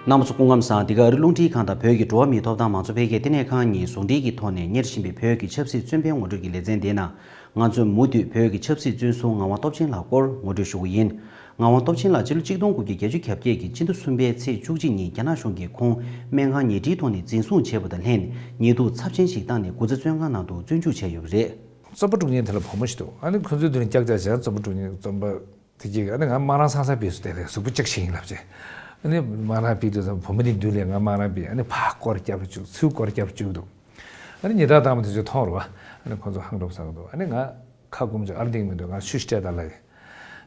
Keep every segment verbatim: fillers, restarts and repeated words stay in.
རྣམ་པ་ཚོ་སྐུ་ཁམས་བཟང་། འདི་ག་ཨ་རི་རླུང་འཕྲིན་ཁང་དང་བོད་ཀྱི་འགྲོ་བ་མིའི་ཐོབ་ཐང་མང་གཙོ་འཕེལ་རྒྱས་ལྟེ་གནས་ཁང་གཉིས་ཟུང་འབྲེལ་གྱི་ཐོག་ནས་གཉེར་བཞིན་པའི་བོད་ཀྱི་ཆབ་སྲིད་བཙོན་པའི་ངོ་སྤྲོད་ཀྱི་ལེ་ཚན་འདིའི་ནང་། ང་ཚོས་མུ་མཐུད་བོད་ཀྱི་ཆབ་སྲིད་བཙོན་ཟུར་ངག་དབང་སྟོབས་ཆེན་ལགས་སྐོར་ངོ་སྤྲོད་ཞུ་གི་ཡིན། ངག་དབང་སྟོབས་ཆེན་ལགས་ཕྱི་ལོ་གཅིག་སྟོང་དགུ་བརྒྱ་བརྒྱད་ཅུ་གྱ་བརྒྱད་ཀྱི་སྤྱི་ཟླ་གསུམ་པའི་ཚེས་བཅུ་གཅིག་ཉིན་རྒྱ་ནག་གཞུང་གིས་ཁོང་སྨན་ཁང་ཉལ་ཁྲིའི་ཐོག་ནས་འཛིན་བཟུང་བྱས་པ་དང་ལྷན། ཉེས་འཛུགས་ཚབས་ཆེན་ཞིག་བཏང་ནས་དགུ་ཚ་བཙོན་ཁང་ནང་དུ་བཙོན་འཇུག་བྱས་ཡོད་པ་རེད། རྩོམ་པ་དྲུག་ཉིན་དེ་ལ་བུ་མོ་ཞིག་འདུག་ཨ་ནི་ཁོ་ཚོའི་མདུན་ལ་ཀྱག་ཀྱག་བྱས། རྩོམ་པ་དྲུག་ཉིན་རྩོམ་པ་དེ་གྱིས་ཨ་ནི་ང་སྨན་རང་སང་སང་ཕེབས་སོང་། དེ་ལས་གཟུགས་པོ་ལྕགས་ཤིང་ཡིན་ལབ་བྱས། ཨ་ནི་སྨན་རང་ཕེབས་དུས་ཙམ་བུ་མོ་དེའི་མདུན་ལ་ང་སྨན་རང་ཕེབས། ཨ་ནི་ཕར་སྐོར་རྒྱབ་བཅུག་ཚུར་སྐོར་རྒྱབ་བཅུག་འདུག་ཨ་ནི་ཉེས་རྡུང་བཏང་བ་དེ་ཚོ་མཐོང་རུང་བ། ཨ་ནི་ཁོ་ཚོ་ཧང་སྒྲོབ་ཟ་གི་འདུག་ཨ་ནི་ང་ཁ་སྐུམ་ཅིག་ཨར་འདིང་མི་འདུག་ང་ཆུ་ཞིག་སྤྲད་དང་ལབ་ཡིན།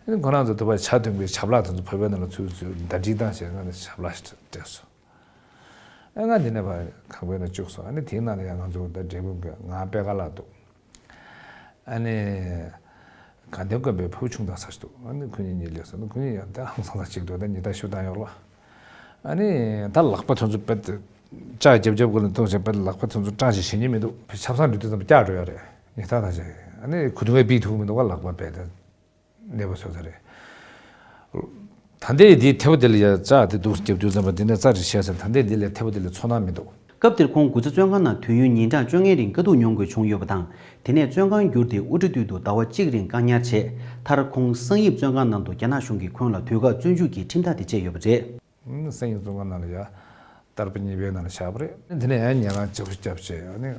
ཨ་ནི་ཁོ་རང་ཚོ་དུ་བ་ཇ་འཐུང་གི་ཇ་ལག་དེ་ཚོ་བོད་པའི་ནང་ལ་ཚུར་ཚུར་ཟླ་སྒྲིལ་བཏང་བྱས། ང་ནི་ཇ་ལག་ཞིག་སྤྲད་སོང་། ཨ་ང་འདི་ནས་ཕར་ཁང་པའི་ནང་བཅུག་སོང་། ཨ་ནི་དེའི་ནང་ལ་ཡང་ང་ཚོ་ད་འབྲས་སྤུངས་ཀྱི་ང་པད་དཀར་ལགས་འདུག་ཨ་ནི་དགའ་ལྡན་དགོན་པའི་ཕུ་བོ་ཆུང་དང་ས་ཞིག་འདུག་ཨ་ནི་ཁོ་གཉིས་གཉིས་སླེབས་སོང་། ཨ་ནི་ཁོ་གཉིས་ཡང་ད་ཧང་སང་ས་ཅིག་འདུག་ད་ཉི་ཟླ་ཤུ་བཏང་ཡོད་རེད་བ། ཨ་ནི་ད་ལག་པ་དེ་ཚོ་པད་ལྕགས་རྒྱབ་རྒྱབ་ཀྱི་ལ་གཏོང་བྱས། པད་ལག་པ་དེ་ཚོ་སྐྲངས་ཤིག་བྱེད་ཉན་མི་འདུག་ཆབ་གསང་འགྲོ་དུས་ཙམ་པ་སྐྲག་འགྲོ་ཡ་རེད། ཉི་ཟླ་ད་ཅིག་ཨ་ནི་ཁུ་ཐུང་བས་ཕུད་ཐུབ་མི་འདུག་བ། ལག་པ་པད་དེ་གནས་པ་བཟོ་ས་རེད། ད་ལྟའི་འདི་ཐེ་བོ་དེ་ལ་ཡ་རྩ་དེ་འདུག་རྒྱབ་དུས་ཙམ་པ་འདི་ནས་རྩ་དེ་བྱས་ཟེར། ད་ལྟའི་འདི་ལས་ཐེ་བོ་དེ་ལ་ཚོར་སྣང་མི་འདུག་སྐབས་དེར་ཁོང་དགུ་ཚ་བཙོན་ཁང་ནང་དུས་ཡུན་ཉིན་གྲངས་བཅོ་ལྔའི་རིང་དཀའ་སྡུག་མྱོང་དགོས་བྱུང་ཡོད་པ་དང་། དེ་ནས་བཙོན་ཁང་བསྒྱུར་ཏེ་དབུ་སྐྲ་བཏུལ་དུ་ཟླ་བ་གཅིག་རིང་བཀག་ཉར་བྱས། མཐར་ཁོང་གསང་ཡིབ་བཙོན་ཁང་ནང་དུ་རྒྱ་ནག་གཞུང་གིས་ཁོང་ལ་དུས་བཀག་བཙོན་འཇུག་གི་ཁྲིམས་ཐག་དེ་བཅད་ཡོད་པ་རེད། གསང་ཡིབ་བཙོན་ཁང་ནང་ལ་ཡ་བསྟར་པ་གཉིས་པའི་ནང་ལ་བཞག་པ་རེད། དེ་ནས་ཡང་ཉེ་རང་ལྕགས་ཤོག་བརྒྱབ་བྱས། ཨ་ནི་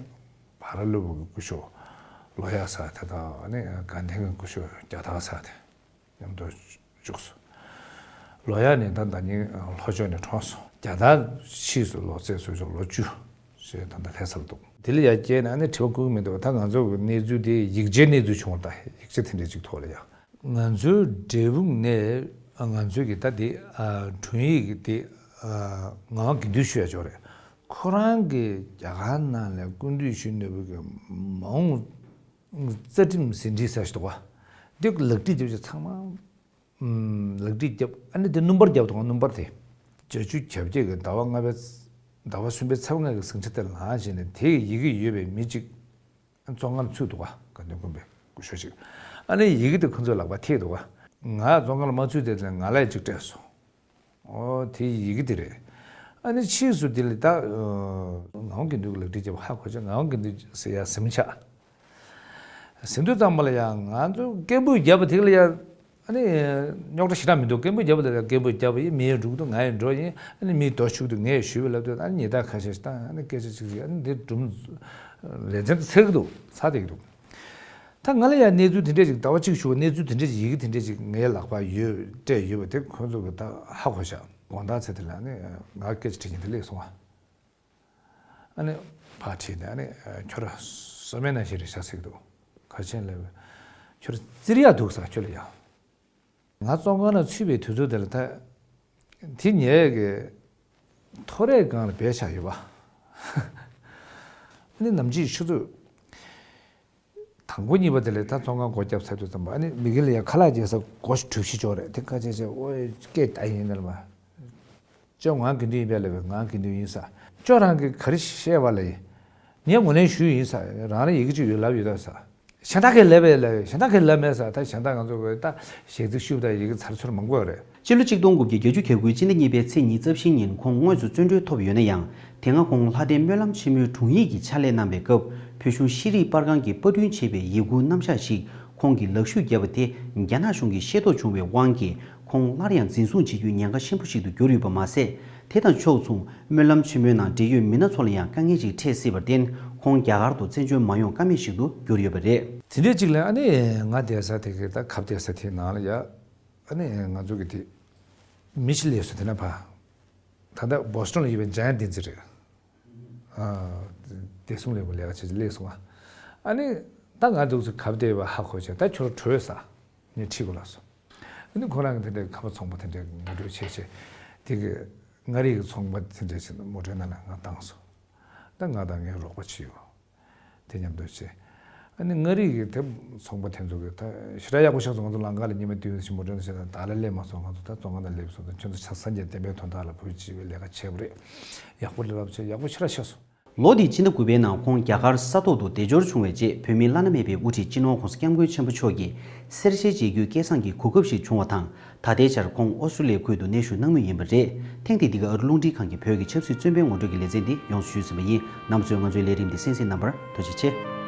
བར་སློབ་བུ་གི་སྐུ་ཞབས་ལོ་ཡ་ཟེར་དེ་དང་། ཨ་ནི་དགའ་ལྡན་གྱི་སྐུ་ཞབས་རྒྱ་ཐག་ཟེར་དེ་མཉམ་དུ་བཅུག་སོང་། ལོ་ཡ་ནི་ད་ཟླ་ཉིན་ལྷོ་ཕྱོགས་ནས་གྲོངས་སོང་། རྒྱ་ཐག་ཕྱིས་སུ་ལོ་ཚད་སུ་ཆོག་ལོ་བཅུ་ཞེས་ད་ལྟ་ལྷ་སར་འདུག་དེ་ལ་ཡ་བསྐྱལ་ནས་ཨ་ནི་དྲི་བ་བཀོད་ཀྱི་མི་འདུག་ད་ང་ཚོ་གི་གནས་ཚུལ་དེ་ཡིག་ཆའི་གནས་ཚུལ་བྱུང་བ་དང་། ཡིག་ཆ་དེ་འདྲས་ཅིག་ཐོག་ལ་ཡ། ང་ཚོའི་འབྲས་སྤུངས་ནས་ང་ཚོའི་གི་ད་དེ་ཨ་དྲུང་ཡིག་གི་དེ་ཨ་ངག་དབང་དགེ་འདུན་ཞུ་ཡ་ཅིག་ཡོད་རེད། ཁོ་རང་གི་རྒྱ་གར་ནང་ལ་སྐུ་མདུན་ཞུ་ནོར་བུ་གི་མ་འོངས་རྩ་ཁྲིམས་ཟིན་བྲིས་ཟེར་ཞིག་འདུག་བ། འདི་ལག་བྲིས་རྒྱབ་ཅིག་ཚང་མ་ཨམ་ལག་བྲིས་རྒྱབ། ཨ་ནི་དེ་སྣུམ་པར་རྒྱབ་འདུག་སྣུམ་པར་དེ། བརྒྱད་ཅུ་གྱ་བརྒྱད་ཀྱི་ཟླ་བ་ལྔ་པའི་ཟླ་བ་གསུམ་པའི་ཚེས་པ་ལྔ་གི་ཟིང་ཆ་དེར་ལངས་བྱས་ནས་དེ་ཡི་ཡི་གེ་ཡོད་པའི་མི་གཅིག་བཙོན་ཁང་ཚུད་འདུག་ག་དགའ་ལྡན་དགོན་པའི་སྐུ་ཞབས་ཅིག་ཨ་ནི་ཡི་གེ་དེ་ཁོ་ཚོའི་ལག་པ་ཐེབས་འདུག་ག་ང་བཙོན་ཁང་ལ་མ་ཚུད་དེ་ལ་ང་ལ་ཅིག་སྤྲད་སོང་། ཨོ་དེ་ཡི་གེ་དེ་རེད། ཨ་ནི་ཕྱིས་སུ་དེ་ལ་ད་ངག་དབང་དགེ་འདུན་གྱི་ལག་བྲིས་རྒྱབ་ཧ་གོ་ཆ། ངག་དབང་དགེ་འདུན་ཟེར་ཡ་ཟིན་ཆ། ཟིན་དུས་ཙམ་པ་ལ་ཡང་ང་ཚོ་སྐད་འབོད་བརྒྱབ་པ་དེ་ལ་ཡང་ཨ་ནི་རྙོག་དྲ་ཞེ་དྲག་མི་འདུག་སྐད་འབོད་བརྒྱབ་པ་དེ་ལ་སྐད་འབོད་བརྒྱབ་པ་ཡིན། མི་ཡང་འགྲོ་གི་འདུག་ང་ཡང་འགྲོ་ཡིན། ཨ་ནི་མི་རྡོ་ཤུགས་དུ་ངས་ཞུས་པ་ལབ་དུས་ཨ་ནི་ཉེས་རྡུང་ཁ་ཤས་ཤིག་བཏང་། ཨ་ནི་སྐད་ཆ་ཅིག་ཅིག་ཨ་ནི་འདི་སྒྲུང་ལེ་ཚན་དུ་ཚར་གི་འདུག་ཚར་བསྡད་ཀྱི་འདུག་ད་ང་ལ་ཡང་གནས་ཚུལ་དེ་འདྲས་ཅིག་ཟླ་བ་གཅིག་ཞུ་བ། གནས་ཚུལ་དེ་འདྲས་ཅིག་ཡི་གེ་དེ་འདྲས་ཅིག་ངའི་ལག་པར་ཡོད་སྤྲད་ཡོད་པ་དེ་ཁོ་ཚོ་གི་ད་ཧ་གོ་ཤག་དགོང་དག་ཚེ་དེ་ལ་ཨ་ནི་ང་སྐད་ཆ་དྲིས་མཁན་དེ་སླེབས་སོང་བ། ཨ་ནི་ཕར་ཁྲིད་ནས་ཨ་ནི་ཁྱོད་ར་བསོད་སྨན་ནང་བཞིན་རེད་ཤག་ཟེར་གྱི་འདུག་ག་ཆེན་ལབ། ཁྱོད་ར་རྩེད་ཡག་འདུག་ས་ཁྱོད་ལ་ཡ། ང་བཙོན་ཁང་ནང་ཚུད་པའི་དུས་ཚོད་དེ་ལ་ད་དེ་ངའི་གི་ཐོ་རས་སྒང་ལ་སྦས་བཞག་ཡོད་པ། ཨ་ནི་ནམ་ཕྱེད་ཆུ་ཚོད་དང་པོ་གཉིས་པ་དེ་ལ་ད་བཙོན་ཁང་སྒོ་བརྒྱབ་ཚར་དུས་ཙམ་པ། ཨ་ནི་མི་གི་ལ་ཡ་ཁ་ལག་བརྗེ་ས་སྒོ་ཞིག་གྲུ་བཞི་ཅོག་རེད། དེ་ཁ་ཆེ་ཆེ་ཨོ་སྐད་ད་ཡིན་ནར་མ། ཅོ་ངག་དགེ་འདུན་ཡིན་པས་ལབ་པས། ངག་དགེ་འདུན་ཡིན་ས། ཅོ་རང་གིས་ག་རེ་བཤད་པ་ལ་ཡིན། ངས་ངོས་ལེན་ཞུས་ཡིན་ས། རང་རེ་ཡི་གེ་གཅིག་ཡོད་ལབ་ཡོད་ད་ས། གཞན་དག་གིས་ལབ་པས་ལབ། གཞན་དག་གིས་ལབ་མེད་ས། ད་གཞན་དག་ང་ཚོ་གི་ད་ཞལ་གཟིགས་ཞུས་པ་དང་ཡི་གེ་ཚར་ཚུར་མང་པོ་ཡོད་རེད། སྤྱི་ལོ་གཅིག་སྟོང་དགུ་བརྒྱ་བརྒྱད་ཅུ་གྱ་དགུའི་སྤྱི་ཟླ་གཉིས་པའི་ཚེས་ཉི་ཤུ་རྩ་བཞི་ཉིན་ཁོང་དངོས་སུ་བཙོན་གྲོལ་ཐོབ་ཡོད་ན་ཡང་། དེ་སྔ་ཁོང་ལྷ་ལྡན་སྨོན་ལམ་ཆེན་མོའི་དྲུང་ཡིག་གི་ཕྱག་ལས་གནང་བའི་སྐབས། བོད་གཞུང་ཤེས་རིག་པར་ཁང་གིས་པར་སྐྲུན་བྱས་པའི་ཡི་གུའི་རྣམ་གཞག་ཞིག་ཁོང་གིས་ལག་བཤུས་བརྒྱབ་པ་དེ་རྒྱ་ནག་གཞུང་གིས་ཤེས་རྟོགས་བྱུང་བའི་དབང་གིས། ཁོང་སླར་ཡང་འཛིན་བཟུང་བྱེད་རྒྱུའི་ཉེན་ཁ་ཆེན་པོ་ཞིག་ཏུ་གྱུར་ཡོད་པ་མ་ཟད། དེ་དང་ཕྱོགས་མཚུངས་སྨོན་ལམ་ཆེན་མོའི་ནང་འབྲེལ་ཡོད་མི་སྣ་ཚོ་ལ་ཡང་དཀའ་ངལ་ཞིག་འཕྲད་སྲིད་པར་བརྟེན། ཁོང་རྒྱ་གར་དུ་བཙན་བྱོལ་མ་ཡོང་ཀ་མེད་ཞིག་ཏུ་གྱུར་ཡོད་པ་རེད། དེ་འདྲའི་ཅིག་ལ་ཨ་ནི་ང་བསྡད་ས་དེ་གི་ད་ཁབ་བསྡད་ས་དེའི་ནང་ལ་ཡ། ཨ་ནི་ང་ཚོ་གི་དེ་མི་ཞིག་སླེབས་སོང་། དེ་ན་ཕ་ད་ལྟ་བོ་སི་ཊོན་ལ་ཡོད་པའི་འཇམ་དབྱངས་བསྟན་འཛིན་རེད། ཨ། བདེ་སྲུང་ལས་ཁུངས་ལས་ཀ་བྱེད་ཅིག་སླེབས་སོང་ང་། ཨ་ནི་ད་ང་འདུག་ཚེ་ཁབ་བསྡད་པ་ཧ་གོ་བྱས། ད་ཁྱོད་བྲོས་ས། ངས་ཁྲིད་དགོས་ལབ་སོང་། ཨ་ནི་ཁོ་རང་གི་དེ་འདྲའི་ཁ་པར་ཚོང་པ་དེ་འདྲའི་ངོ་སྤྲོད་བྱས་བྱས། དེ་གི་མངའ་རིས་ཀྱི་ཚོང་པ་དེ་འདྲའི་ཞིག་མོ་ཊའི་ནང་ལ་ང་བཏང་སོང་། ད་ང་དང་ངའི་རོགས་པ་བྱེད་ཡོད། དེ་མཉམ་དུ་བྱས། ཨ་ནི་མངའ་རིས་ཀྱི་དེ་ཚོང་པ་དེ་ཚོ་གི་ད་ཞེ་དྲག་ཡག་པོ་ཤག་སོང་། ང་ཚོ་ལམ་ཁ་ལ་ཉི་མ་བདུན་ཞིག་མོ་ཊའི་ནང་བྱས་ན་བདག་ལ་སླེབས་མ་སོང་། ང་ཚོ་ད་བཙོན་ཁང་ནང་སླེབས་སོང་། ད་ཁྱོད་ཚོ་ཆ་སངས་རྒྱས་བསྟན་པའི་དོན་དག་ལ་བོད་སྤྱི་པའི་ལས་ཀ་བྱས་པ་རེད། ཡག་པོ་རེད་ལབ་བྱས། ཡག་པོ་ཞེ་དྲག་ཤག་སོང་། ལོ་འདིའི་སྤྱི་ཟླ་དགུ་པའི་ནང་ཁོང་རྒྱ་གར་ས་ཐོག་ཏུ་སྡེབ་སྦྱོར་བྱུང་བའི་རྗེས་བོད་མིའི་བླ་ན་མེད་པའི་དབུ་ཁྲིད་སྤྱི་ནོར་༸གོང་ས་༸སྐྱབས་མགོན་ཆེན་པོ་མཆོག་གི་གསེར་ཞལ་མཇལ་རྒྱུའི་སྐལ་བཟང་གི་གོ་སྐབས་ཤིག་བྱུང་བ་དང་། ད་ལྟའི་ཆར་ཁོང་ཨོ་སི་ཀྲི་ལི་ཡའི་ཁུལ་དུ་གནས་བཞུགས་གནང་མུས་ཡིན་པ་རེད། ཐེངས་འདིའི་འདི་ག་ཨ་རི་རླུང་འཕྲིན་ཁང་གི་བོད་ཀྱི་ཆབ་སྲིད་བཙོན་པའི་ངོ་སྤྲོད་ཀྱི་ལེ་ཚན་འདི་ཡོངས་སུ་ཞུས་ཟིན་པ་ཡིན། རྣམ་པ་ཚོས་ང་ཚོའི་ལས་རིམ་འདི་གསན་གཟིགས་གནང་བར་ཐུགས་རྗེ་ཆེ།